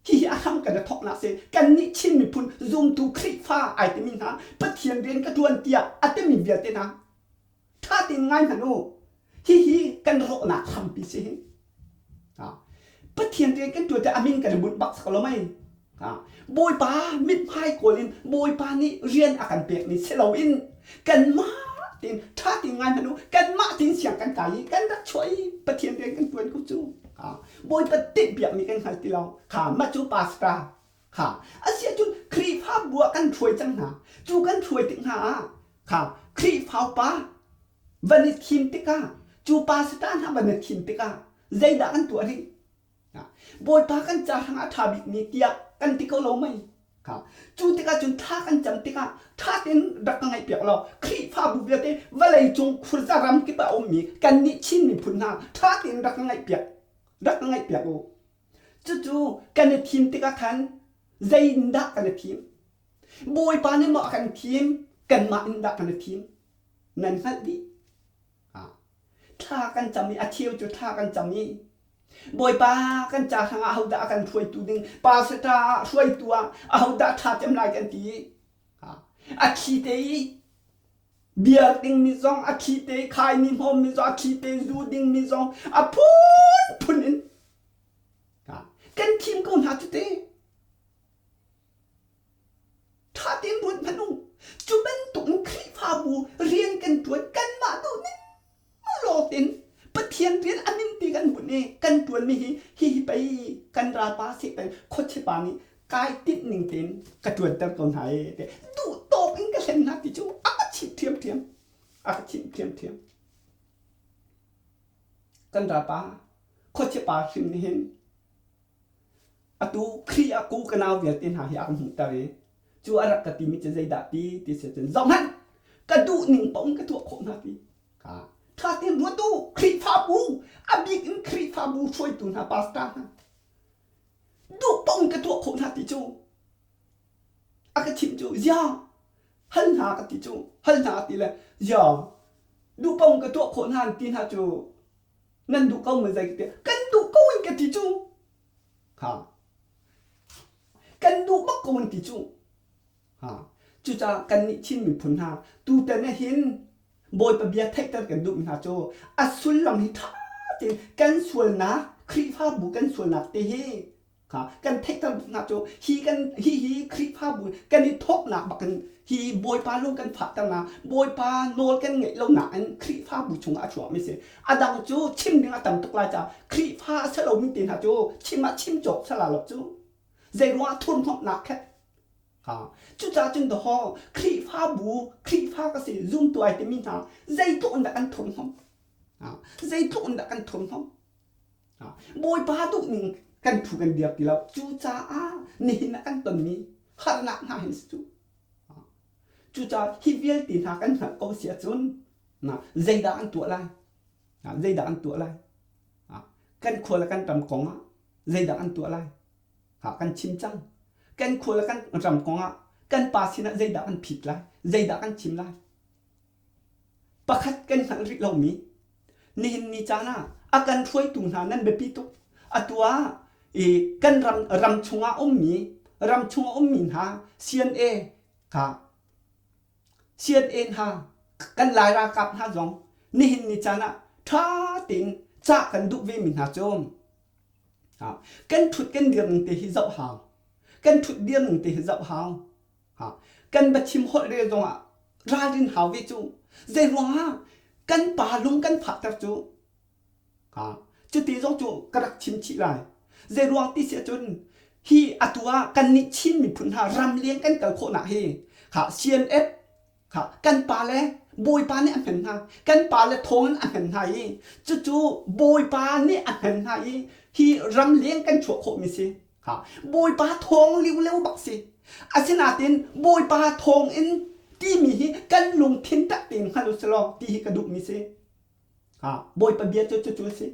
A: Hihi a hram kan i thawknak si. Kannih Chin miphun zumtu Khrihfa ai timi hna Pathian rian ka ṭuan tiah a timi vialte hna ṭha tein ngai hmanh u. Hihi kan rawhnak hrampi si hi. Pathian rian kan ṭuan te a min kan i bunh bak sak lo mei. Bawipa mithmai kawl in Bawipa nih rian a kan pek ni si loin kanmah tein ṭha tein ngai hmanh u kanmah tein siang kan kai i kan rak chuah i Pathian rian kan ṭuan ko cu. Bawipa tinhpiakmi kan hngal ti lo. Kha mah cu pastor kha a si ahcun Khrihfabu ah kan hruai cang hna. Cu kan hruai tik hna ah kha Khrihfa upa van i thim tikah cu pastor hna van i thim tikah zeidah kan tuah rih? Bawipa kan ca hrangah a ṭha bikmi tiah kan ti ko lo mei? Kha cu tikah cun thla kan cam tikah ṭha tein rak ka ngaihpiak law Khrihfabu vialte vawlei cung khurza ram kip ah a ummi kannih Chin miphun hna ṭha tein rak ka ngaihpiak rak ka ngaihpiak u. Cucu kan i thim tikah khan zei in dah kan i thim? Bawipa nih maw a kan thim? Kanmah in dah kan i thim? Nan hngalh dih. Thla kan cam i a cheu cu thla kan cam i Bawipa kan ca hrangah ahodah a kan hruaitu ding pastor ah hruaitu ah ahodah ṭha cem lai kan ti a thli te i beer dingmi zong a thli te i khaini hmawmmi zong a thli te i zu dingmi zong a phunphun in kan thim ko hna cu te Ṭha tein ruat hmanh u. Cu bantuk in Khrihfabu rian kan ṭuan kanmah duh ning lawng tein Pathian rian a min ti kan bunh i kan ṭuanmi hi hihi pei kan ralpa Satan khuachipa nih Kai tinh ning tein ka ṭuanter ko hna ee te duh tawk in ka hlen hna ti cu a ka chimh ṭhiamṭhiam. A ka chimh ṭhiamṭhiam. Kan ralpa khuachia pa hrim nih hin atu Khrih ah ku ka nau vialte hna hi a ka hmuhter i cu a rak ka timi cu zeidah ti ti si cun zohhmanh ka duh ning paoh in ka tuah khawh hna ti. Ṭha tein ruat u Khrihfabu a bik in Khrihfabu hruaitu hna pastor hna duh paoh in ka tuah khawh hna ti cu a ka chimh cu ziah hal hna ka ti cu hal hna ti le ziah duh paoh in ka tuah khawh hna an ti hna cu nan duh ko maw zei ka ti kan duh ko in ka ti cu ha kan duh bak ko in ti cu ha cucaah kannih Chin miphun hna tutan ah hin Bawipa bia theihter kan duhmi hna cu a sullam hi ṭha tein kan sualnak Khrihfabu kan sualnak te hi kha kan theihter hna cu hi kan hi hi Khrihfabu kan i thawknak bak in hi Bawipa lung kan fahternak Bawipa nawl kan ngeih lonak in Khrihfabu chungah a chuakmi si. A dang cu chim ding a tam tuk lai caah Khrihfa a si lomi te hna cu chim ah chim cawk sala lo cu zeiruangah thurhnawmhnak khet Cucaah cun dawhaw Khrihfabu, Khrihfa ka si, zumtu ai timi hna zeitluk in dah kan thurhnawm? Zeitluk in dah kan thurhnawm? Bawipa duhning kan phu kan dir ti lo. Cucaah nihin ah kan tonmi harnak hna hin si cu. Cucaah hi vialte hna kan hngalh ko si ahcun zeidah an tuah lai? Zeidah an tuah lai? Kan khua le kan ram kong ah zeidah an tuah lai? Kan chim cang. Kan khua le kan ram kong ah kan pa sinah zeidah kan phit lai? Zeidah kan chim lai? Pakhat kan hngalh rih lomi nihin ni caan ah a kan hruaitu hna nan biapi tuk. Atu ah i kan ram ram chungah ummi ram chungah ummi hna CNA kha CNA hna kan Lai ralkap hna zong nihin ni caan ah ṭha tein cah kan duh vemi hna cu Kan ṭhut kan dir ning te hi zoh hau. Kan ṭhut dir ning te hi zoh hau. Kan va chim holh rel zongah ralrin hau ve cu. Zei ruangah kan pa lung kan fahter cu. Cuti zong cu ka rak chim chih lai. Zei ruang ti si ahcun hi atu ah kannih Chin miphun hna ramleng kan kal khawhnak hi CNF Kan pa le Bawipa nih a hmen hna. Kan pa le thawng in a hmen hna i cucu Bawipa nih a hmen hna i hi ramleng kan chuah khawhmi si. Bawipa thawng liuleu bak si. Asinain Bawipa thawng in timi hi kan lungthin tak tein hngal u silaw ti hi ka duhmi si. Bawipa bia cu cucu a si.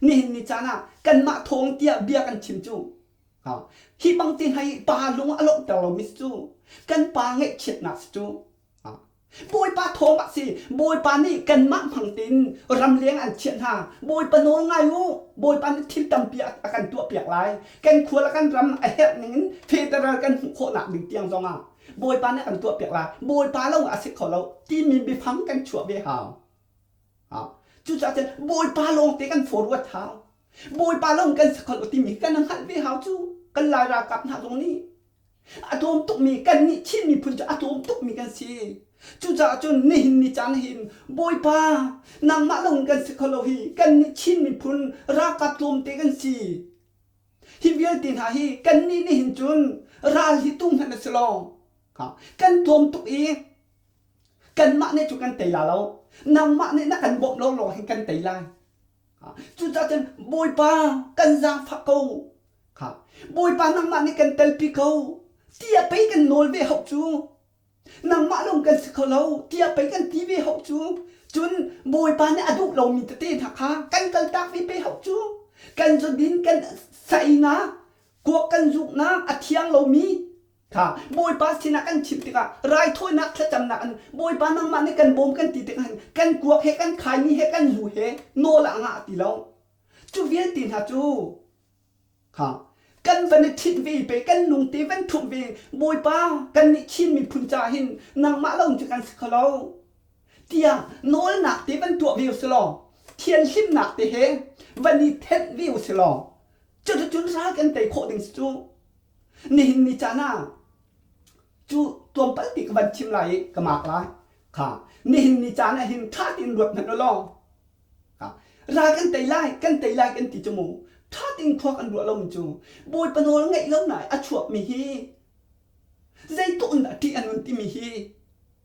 A: Nihin ni caan ah kanmah thawng tiah bia kan chim cu Hi bang te hna hi pa lung a lawmhter lomi si cu kan pa ngaihchiatnak si cu. Bawipa thawng ah si Bawipa nih kanmah hmang tein ramleng an chiah hna. Bawipa nawl ngai u. Bawipa nih thil tampi a kan tuahpiak lai. Kan khua le kan ram a herh ning in federal kan hmuh khawhnak ding tiang zong ah Bawipa nih a kan tuahpiak lai. Bawipa lo a si kho lo timi biafang kan chuah ve hau. Cucaah cun Bawipa lawngte kan forward hau. Bawipa lawng kan si kho lo timi kan hngalh ve hau cu. Kan Lai ralkap hna zong nih a tlawm tukmi kannih Chin miphun cu a tlawm tukmi kan si. Cucaah cun nihin ni caan hin Bawipa nangmah lawng kan si kho lo hi kannih Chin miphun ralkap tlawmte kan si. Hi vialte hna hi kannih nihin cun ral hi tu hmanh a si lo. Kan tlawm tuk i Kanmah nih cu kan tei la lo. Nangmah nih na kan bawmh lo lawng hin kan tei lai. Cucaah cun Bawipa kan zaangfah ko. Bawipa nangmah nih kan telpi ko. Tiah pei kan nawl ve hauh cu. Nangmah lawng kan si kho lo tiah pei kan ti ve hauh cu. Cun Bawipa nih a duh lomi tete hna kha kan kaltak ve pe hauh cu. Kan zudin kan sainak, kuak kan zuknak a thiang lomi Kha Bawipa sinah kan chimh tikah raithawinak thlacamnak in Bawipa nangmah nih kan bawm kan ti tikah hin kan kuak he kan khaini he kan zu he nawl ah ngah ti lo. Cu vialte hna cu kha kan van i ṭhit ve pe kan lungte van ṭhumh ve Bawipa kannih Chin miphun ca hin nangmah lo cu kan si kho lo tiah nawlnak te van tuah ve usilaw thianhlimnak te he van i thenh ve usilaw cuticun ral kan tei khawh ding si cu. Nihin ni caan ah cu tlawmpal ti ka van chim lai i ka mak lai. Kha nihin ni caan ah hin ṭha tein ruat hmanh u law ral kan tei lai kan tei lai kan ti cu mu ṭha tein khua kan ruah lomi cu Bawipa nawl ngaih lo na a chuakmi hi zeitluk in dah ṭih a nun timi hi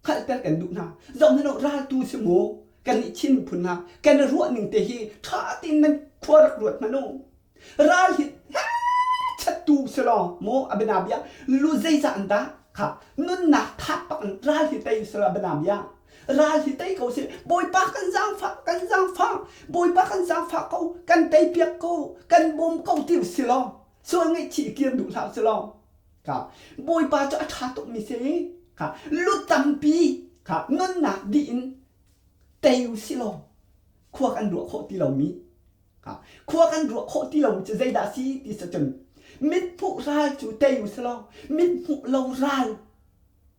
A: hngalhter kan duh hna. Zoh hmanh u, raltu si mu kannih Chin miphun hna kan i ruah ning te hi ṭha tein nan khua rak ruat hmanh u. Ral hi chattu si law maw a bianabia lu zeizah an dah kha nunnak thap pak in ral hi tei si law bianabia ral hi tei ko si Bawipa kan zaangfah kan zaangfah Bawipa kan zaangfah ko kan tei piak ko kan bawm ko ti si law sual ngaihchih kir duh hlah si law Ka Bawipa cu a ṭha tukmi si. Ka lu tampi ka nunnak dih in tei u si law khua kan ruah khawh ti lomi ka khua kan ruah khawh ti lomi cu zeidah si ti si cun mithmuh ral cu tei u si law mithmuh lo ral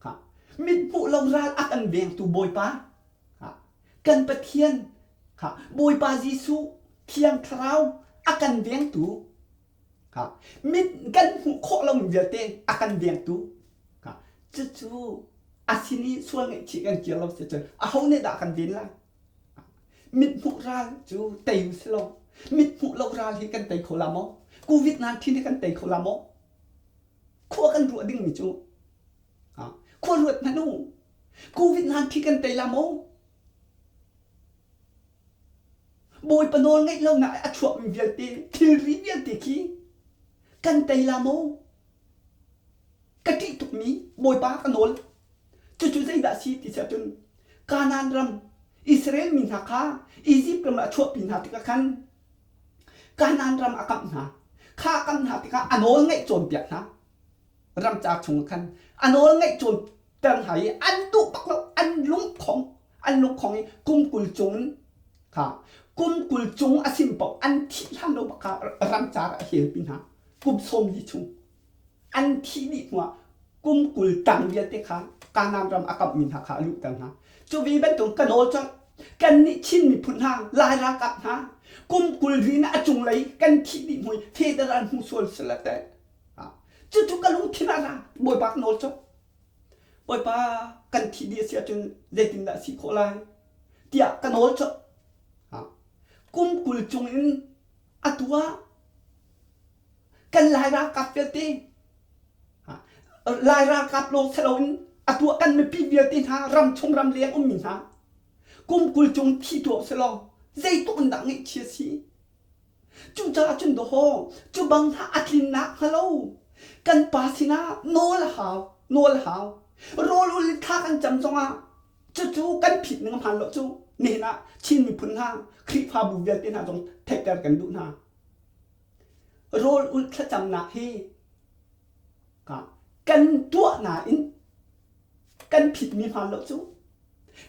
A: ka mithmuh lo ral a kan vengtu Bawipa ka kan Pathian ka Bawipa Jesuh Thiang Thlarau a kan vengtu Mit kan hmuh khawh lomi vialte a kan vengtu cucu a sin i sual ngaihchih kan kir lo si cun aho nih dah kan ven lai? Mit hmuh ral cu tei u si lo. Mit hmuh lo ral hi kan tei kho la maw? COVID-19 hi kan tei kho la maw? Khua kan ruah dingmi cu khua ruat hmanh u. COVID-19 kan tei la maw? Bawipa nawl ngeih lonak i a chuakmi vialte thilri vialte khi kan tei la maw? Ka ṭih tukmi Bawipa ka nawl. Cucu zeidah a si ti si ahcun Kanaan ram Israel mi hna kha Izipt ram ah a chuahpi hna tikah khan Kanaan ram a kamh hna. Kha a kamh hna tikah a nawl ngeih cawnpiak hna. Ramcar chungah khan a nawl ngeih cawnter hna i an duh bak lo, an lungkhong an lungkhong i kum 20 cung in kha kum 20 cung a sim paoh an thih hlan lo bak kha ramcar a helpi hna kum 40 chung an thih dih hnuah kum 20 tang vialte kha Kanaan ram a kamhmi hna kha a luhter hna cu ve bantuk ka nawl colh kannih Chin miphun hna Lai ralkap hna kum 20 rin a cunglei kan thih dih hnu i federal hmu sual sila teh cucu ka lungthin ah ra Bawipa ka nawl colh Bawipa kan thih dih a si ahcun zeitindah a si khawh lai tiah ka nawl colh. Kum 20 cung in atu ah kan Lai ralkap vialte Lai ralkap lawng si loin atu ah kan mipi vialte hna ramchung ramleng ummi hna kum 20 cung thi tuah si law zeitluk in dah ngaihchia si. Cucaah cun dawhaw cu bang hna a tlinnak hnga lo kan pa sinah nawl a hau, nawl a hau. Rawl ul in thla kan cam zongah cucu kan phit ning a hmaan lo cu nihin ah Chin miphun hna Khrihfabu vialte hna zong theihter kan duh hna. Rawl ulh thlacamnak hi kan tuah nain kan phitmi hmaan lo cu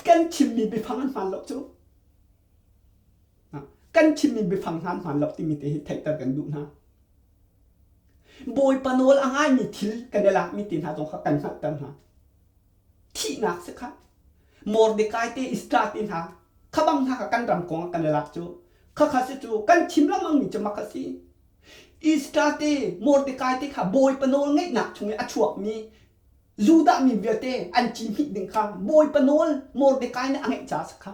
A: kan chimmi biafang an hmaan lo cu Kan chimmi biafang hna an hmaan lo timi te hi theihter kan duh hna. Bawipa nawl a ngaimi thil kan i lakmi te hna zong kha kan hngalhter hna. Thihnak si kha. Mordecai te Esther te hna kha bang hna kha kan ram kong ah kan i lak cu. Khakha si cu kan chim lengmangmi cu mak a si. Esther te Mordecai te kha Bawipa nawl ngeihnak chung i a chuakmi Judah mi vialte an ci hmih ding kha Bawipa nawl Mordecai nih a ngeih caah a si kha.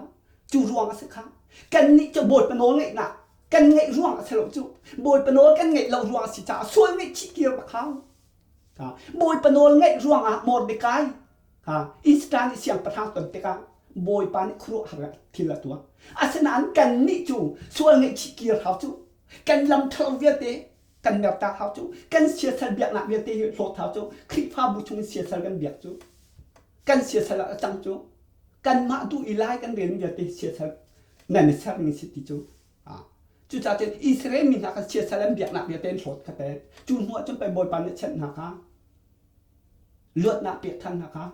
A: Cu ruang a si kha. Kannih cu Bawipa nawl ngeihnak kan ngeih ruang a si lo cu. Bawipa nawl kan ngeih lo ruang a si caah sual ngaihchih kir bak hau. Bawipa nawl ngeih ruangah Mordecai Esther nih siangpahrang ton tikah Bawipa nih khuaruahhar thil a tuah. Asinain kannih cu sual ngaihchih kir hau cu. Kan lam ṭhalo vialte kan mertak hau cu kan siasal biaknak vialte hi hlawt hau cu Khrihfabu chung in siasal kan biak cu kan siasal ah a cang cu kanmah duh i lai kan rel vialte siasal nan i sermi si ti cu cucaah cun Israel mi hna kha siasal an biaknak vialte an hlawt kha te cu hnu ah cun pei Bawipa nih chanh hna kha luatnak pek than hna kha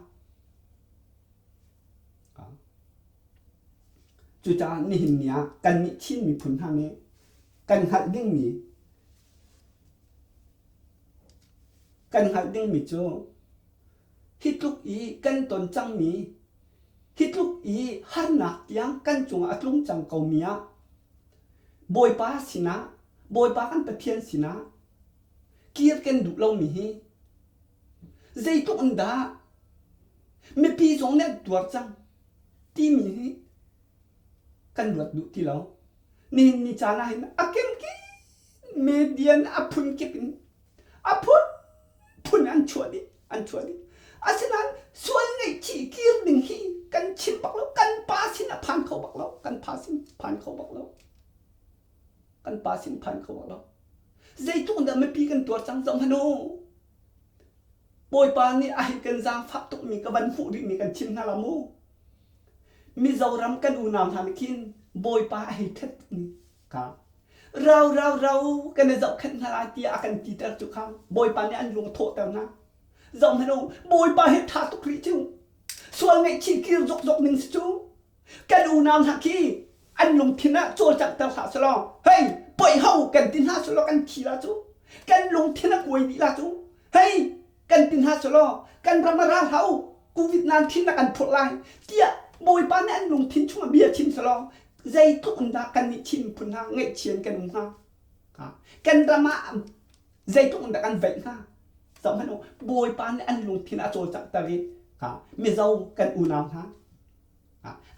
A: cucaah nihin ni ah kannih Chin miphun hna nih kan hngalh dingmi kan hngalh dingmi cu hi tluk i kan ton cangmi hi tluk i harnak tiang kan cungah a tlung cang komi ah Bawipa sinah Bawipa kan Pathian sinah kir kan duh lomi hi zeitluk in dah mipi zong nih an tuar cang timi hi kan ruat duh ti lo. Nihin ni caan ah hin a kemkip mi. Median a phun kip in a phun phun an chuah dih an chuah dih. Asinain sual ngaihchih kir ding hi kan chim bak lo kan pa sin a phan kho bak lo kan pa sin phan kho bak lo kan pa sin phan kho bak lo zeitluk dah mipi kan tuar cang zoh hmanh u Bawipa nih a hei kan zaangfah tukmi ka van hmuh rihmi kan chim hna la mu Mizoram kan unau hna nih khin Bawipa a hei ṭhat tukmi ka rau rau rau kan i zohkhenh hna lai tiah a kan titer cu kha Bawipa nih an lung a thawhter hna. Zoh hmanh u, Bawipa hi ṭha tuk rih cu. Sual ngaihchih kir zokzok ning si cu. Kan unau hna khi an lungthin ah cawlcanghter hlah selaw, hei, poih ho kan ti hna selaw kan thi la cu. Kan lungthin a kuai dih la cu. Hei, kan ti hna selaw kan ram a ra hlah u covid nan thin a kan phurh lai tiah bawipa nih an lungthin chungah bia chim selaw zeitluk in dah kan nih Chin miphun hna ngaihchia in kan um hnga kan ram ah zeitluk in dah kan veih hnga zoh hmanh u bawipa nih an lungthin a cawlcanghter i Mizo kan unau hna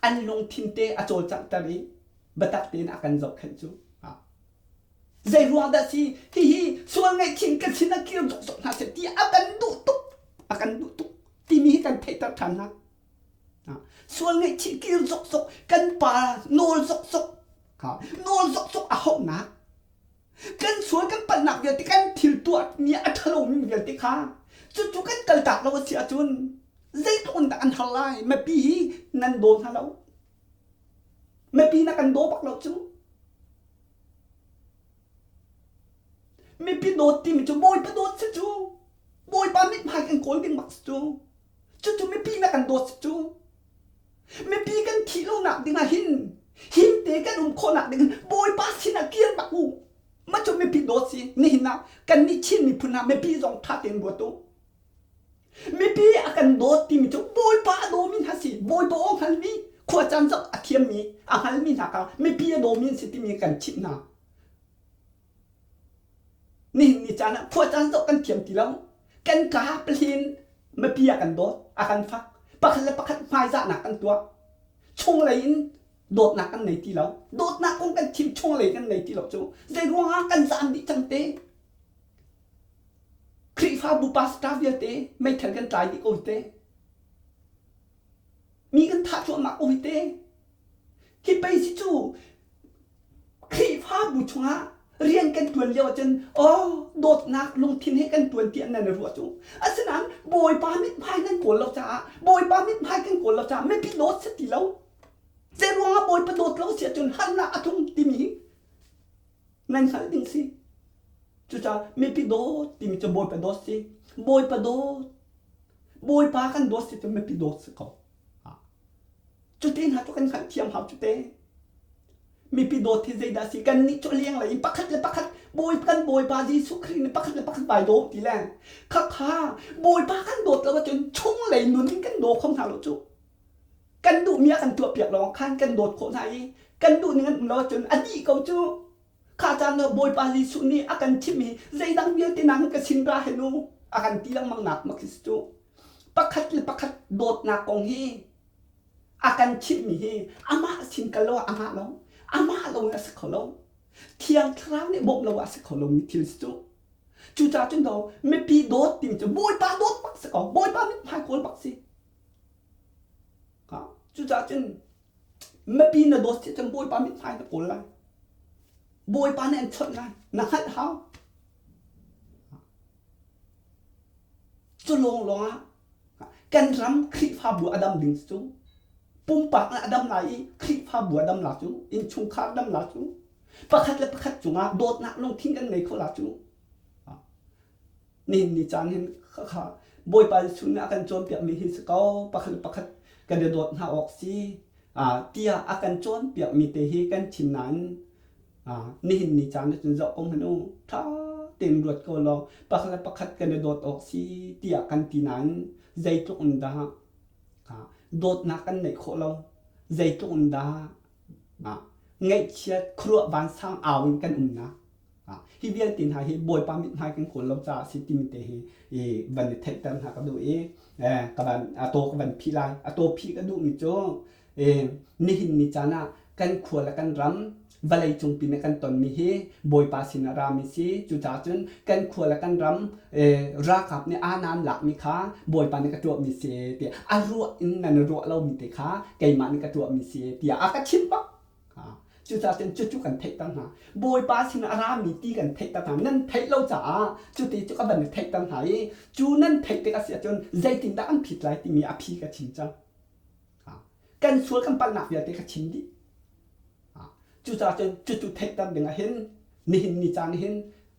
A: an lungthin te a cawlcanghter i biatak tein a kan zohkhenh cu Zei ruang dah si hihi sual ngaihchih kan sin ah kir zokzok hna seh ti a kan duh tuk a kan duh tuk timi hi kan theihter ṭhan hna. Sual ngaihchih kir zokzok kan pa nawl zokzok nawl zokzok a hauhnak kan sual kan palhnak vialte kan thil tuahmi a ṭhalomi vialte kha cucu kan kaltak lo a si ahcun zeitluk in dah an har lai mipi hi nan daw hna lo mipi na kan daw bak lo cu Mipi dawt timi cu Bawipa dawt si cu. Bawipa mithmai kan kawl ding bak si cu. Cucu mipi na kan dawt si cu. Mipi kan thih lonak ding ah hin him te kan um khawhnak ding Bawipa sinah kir bak u. Mah cu mipi dawt si. Nihin ah kan nih Chin miphun ah mipi zong tha tein ruat u. Mipi a kan dawt timi cu Bawipa a dawmi hna si. Bawipa aw hngalmi, khua caan zoh a thiammi, a hngalmi hna kha mipi a dawmi an si timi kan chimh hna. Nihin ni caan ah khua caan zoh kan thiam ti lo. Kan kaa pahlin mipi a kan dawt, a kan fak. Pakhat le pakhat hmaizahnak kan tuah. Chunglei in dawtnak kan nei ti lo. Dawtnak kong kan chim chunglei kan nei ti lo cu. Zei ruangah kan zaam dih cang te? Khrihfabu pastor vialte meithal kan tlai dih ko hi te. Mi kan thah cuahmah ko hi te. Hi pei si cu Khrihfabu chungah rian kan tuan lio ahcun aw dawtnak lungthin he kan tuan tiah nan i ruah cu. Asinain Bawipa mithmai nan kawl lo caah Bawipa mithmai kan kawl lo caah mipi dawt si ti lo. Zei ruangah Bawipa dawt lo si ahcun harnak a tlung timi nan hngalh ding si. Cucaah mipi dawt timi cu Bawipa dawt si. Bawipa dawt. Bawipa kan dawt si cu mipi dawt si ko. Cute hna cu kan hngalhthiam hau cute. Mipi dawt hi zeidah si kan nih cu leng lei in pakhat le pakhat Bawi kan Bawipa Jesuh Khrih nih pakhat le pakhat vai daw ti le khakha Bawipa kan dawt lo ahcun chunglei nun in kan daw kho hna lo cu. Kan duhmi a kan tuahpiak lawng khan kan dawt khawh hna i kan duh ning an um lo ahcun a dih ko cu. Kha caan ah Bawipa Jesuh nih a kan chimh i zeidang vialte nang ka sin ra hen u a kan ti lengmang nak ma khi si cu. Pakhat le pakhat dawtnak kong hi a kan chimhmi hi amah sin kal lo ah a ngah lo. Amah lo in a si kho lo. Thiang Thlarau nih bawmh lo ah a si kho lomi thil si cu. Cucaah cun do mipi dawt timi cu Bawipa dawt bak si ko. Bawipa mithmai kawl bak si. Cucaah cun mipi na dawt si cun Bawipa mithmai na kawl lai. Bawipa nih an chawnh lai. Na hngalh hau. Cu lawnglawng ah kan ram Khrihfabu a dam ding cu pumpak in a dam lai i Khrihfabu a dam la cu innchungkhar dam la cu pakhat le pakhat cungah dawtnak lungthin kan ngei kho la cu nihin ni caan hin kha Bawipa Jesuh nih a kan cawnpiakmi hi si ko pakhat le pakhat kan i dawt hna awk si tiah a kan cawnpiakmi te hi kan chim nain nihin ni caan ah cun zoh ko hmanh u ṭha tein ruat ko law pakhat le pakhat kan i dawt awk si tiah kan ti nain zeitluk in dah dawtnak kan neih khawh lo zeitluk in dah ngaihchiat khuaruah vansang au in kan umnak Hi vialte hna hi Bawipa mithmai kan kawl lo caah a si timi te hi i van i theihter hna ka duh i ka van a taw ka van phih lai. A taw phih ka duhmi cu nihin ni caan ah kan khua le kan ram Vawlei cungpi nih kan tonmi hi Bawipa sin ah rami si. Cucaah cun kan khua le kan ram ralkap nih aa lakmi kha Bawipa nih ka tuahmi si tiah a ruah in nan ruah lomi te kha keimah nih ka tuahmi si tiah a ka chimh bak. Cucaah cun cucu kan theihter hna. Bawipa sin a rami ti kan theihter hna. Nan theih lo caah cuti cu ka van i theihter hna i cu nan theih tik a si ahcun zeitindah an phit lai timi a phi ka chim cang. Kan sual kan palhnak vialte ka chim dih. Cucaah cun cucu theihter ding ah hin nihin ni caan hin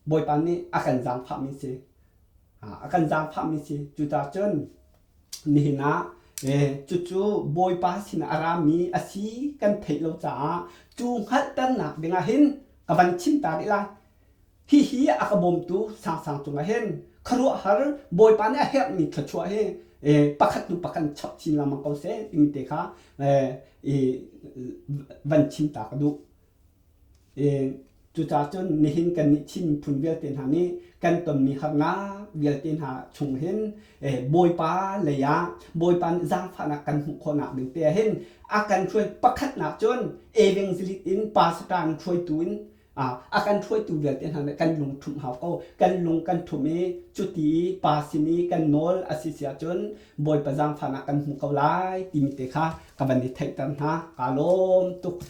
A: Bawipa nih a kan zaangfahmi si. A kan zaangfahmi si. Cucaah cun nihin ah cucu Bawipa sinah a rami a si kan theih lo caah cu hngalhternak ding ah hin ka van chim ta rih lai. Hihi a ka bawmtu sangsang cungah hin khuaruahhar Bawipa nih a herhmi thluachuah hi pakhat hnu pakhat chap chin lengmang ko seh timi te kha van chim ta ka duh. Cucaah cun nihin kannih Chin miphun vialte hna nih kan tonmi harnak vialte hna chung hin Bawipa lei ah Bawipa nih zaangfahnak kan hmuh khawhnak ding te ah hin a kan hruai pakhatnak cun evangelist in pastor in hruaitu in a kan hruaitu vialte hna nih kan lung ṭhumh hau ko. Kan lung kan ṭhumh i cuti i pa sin i kan nawl a si si ahcun Bawipa zaangfahnak kan hmu ko lai timi te kha ka van i theihter hna. Kaa lawm tuk.